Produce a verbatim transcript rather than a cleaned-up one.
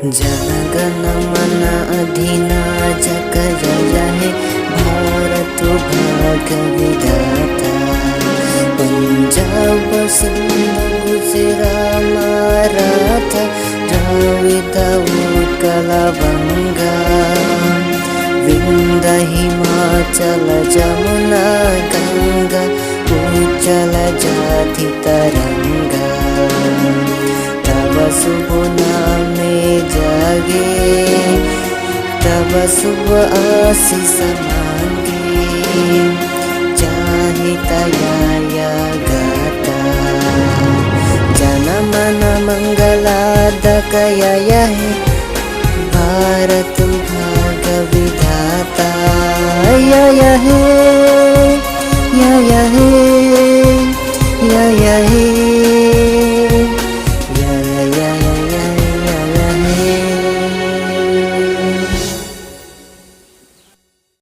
Jana gana mana adhina jaka yaya he, Bharat tu bhagya vidhata. Punjab Sindhu Gujarat Maratha, Dravida Utkala Vanga, Vindhya Himachala Jamuna Ganga, Uttal Jathi Taranga. Tava shubh naam mein jage, tava shubh aashish mange, jahita yaya gata. Jana mana mangal adhak yaya he, Bharat tu bhagya vidhata, yaya he.